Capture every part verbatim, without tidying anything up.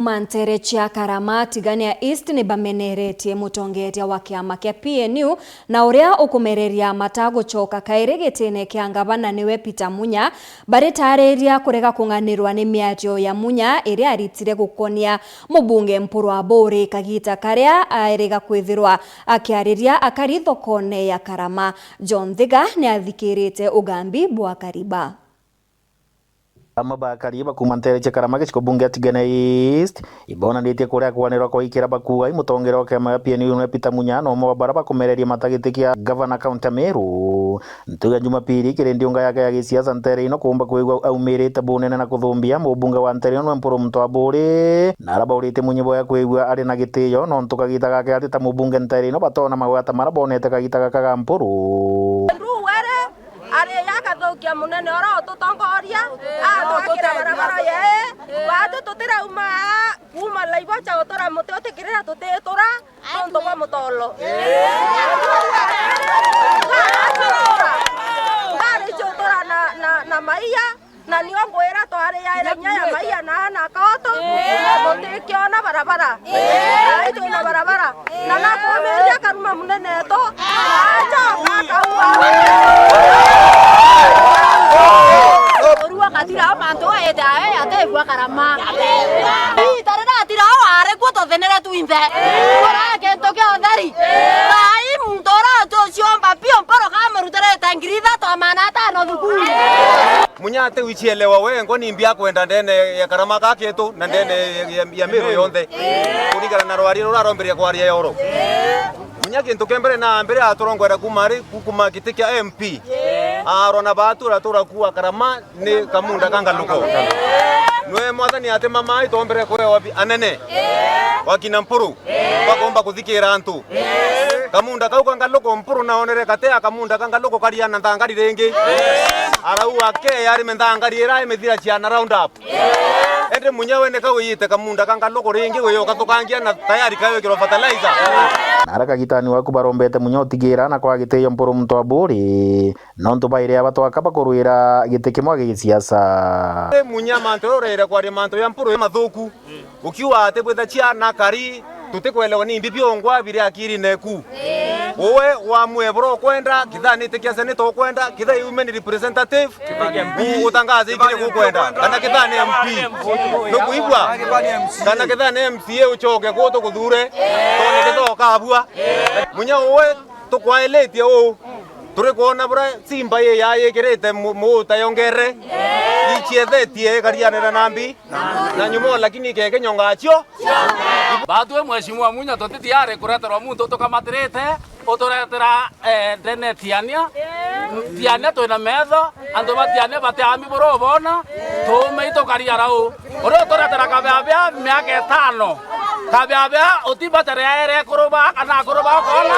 Kuma nteere cia Karama, Tigania East ni bameneretie mutongeria wa kiama kia P N U na uria ukumereria matagucoka kairi gitine kia ngavana niwe Peter Munya, baritaariria kurega kung'anirwa ni miario ya Munya iria aritire gukonia mubunge Mpuru Aburi kagita karia aerega kwithirwa akiariria akari thokone ya Karama. John Thiga ni athikirite ugambi bwa Kariba. Amwe ba akari ba kuuma nteere cia Karama gicigo bunge ya Tigania East ibonanitie kuria kwanirwa kwa ikira bakuuga i mutongeria wa kiama gia P N U niwe Peter Munya na umwe wa bara bakumereria mata giti kia gavana kaunti ya Meru. Ntuku ya Jumapili kiri ndiunga yake ya gisiasa nteere ino kuumba kwigua aumirite bunene na kuthumbia mubunge wa nteere ino niwe Mpuru Muntu Aburi, na arabauritie Munya boya kwigua ari na gitiyo nontu kagita gake ati ta mubunge nteere ino batona magweta mara bonete kagita gaka ga Mpuru. Ari akathukia munene oro ututongoria, atwakira barabara yee. Batu tutirauma aa kuuma Laibocha gutura muti utikirira tutitura nontu bwa mutolo. Ngari ciutura na, na, na maiya, na nio ngwira twariaira inya ya maiya na ana koto, na tutikiona barabara. Ai twina barabara. Na nakumiria Karuma munene etu, acoka akaua. Urua kathira mantu aite ae ategua Karama. Ita riria atira o ari kuo tuthinire twinthe. Kura kintu kia utheri. Thaai muntu uria uciomba pio mporo kamurutirite ngiri ithatu amana atano thukuru. Munya ati wichielewa we, ngo ni mbia kwenda ndene ya Karama ka kitu na ndene ya, ya, ya Meru yonthe. Kuringana na rwari ruraromberia kwaria yoro. Munya kintu kia mbere na mbere aturongwera kuma ari, ku-, kuma giti kia M P. Arwa na batura tura kuwa Karama ni kamunda ka Ngaluko. Nwe mwathani ati mama itombere kuewa bi-, anene. Wakina Mpuru. Bakomba kuthikira antu. Kamunda kau ka Ngaluko Mpuru naonere kate a kamunda ka Ngaluko karia na nthangari ringi. Arau ake yari me nthangari ira imithira ciana round up. Ende Munya we ni kau iyite kamunda ka Ngaluko ringi guyoka thukangia na tayari kawikirwa fertilizer. Na ara kagitani waku barombete Munya utigira na kwa gitiyo Mpuru Muntu Aburi, nontu baire abatwaka bakurwira giti kimwe gigisiasa. Munya mantu uria ureire kwaria mantu ya Mpuru mathuku. Ukiuga ati bwitha ciana kari, tutikwelewa ni mbi biongwa biri akirine ku. Uwe wamue bura ukwenda, kitha ni iti kia seneta ukwenda, kitha i women representative, u-, utangaze ikiri gukwenda, kana kitha ni M P. Nukuigua? Kana kitha ni M C A ucoke ku tukuthure, tone kitha ukabua. Munya uwe tukwailitie uu. Turi kwona bura simba ii yayikirite mu-, muuta yongerere, iciethetie ikarianira na mbi, na nyumo lakini ikeke nyonga cio. Batwi Mheshimiwa Munya, tuti tiari kureterwa muntu utukamatirite, uturetera, eh, ndene Tiania. Tiania twina metho, antu ba Tiania batiambi buru ubona, tuume itukaria rau. Uria uturetera kabiabia miaka itano. Kabiabia utimba tari aere ekuru ba kana akuru ba ukona,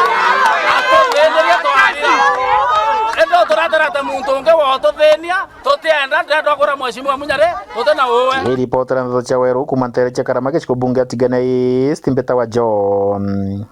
atuthiinirie twarira. Indi utureterete muntu ungi wa ututhiinia, tutienda, ndenda kwira Mheshimiwa Munya ri, tuti na uwe. Ni ripotera ndeto cia Weru kuma ntere cia Karama gicigo bunge ya Tigania East, mbitawa John.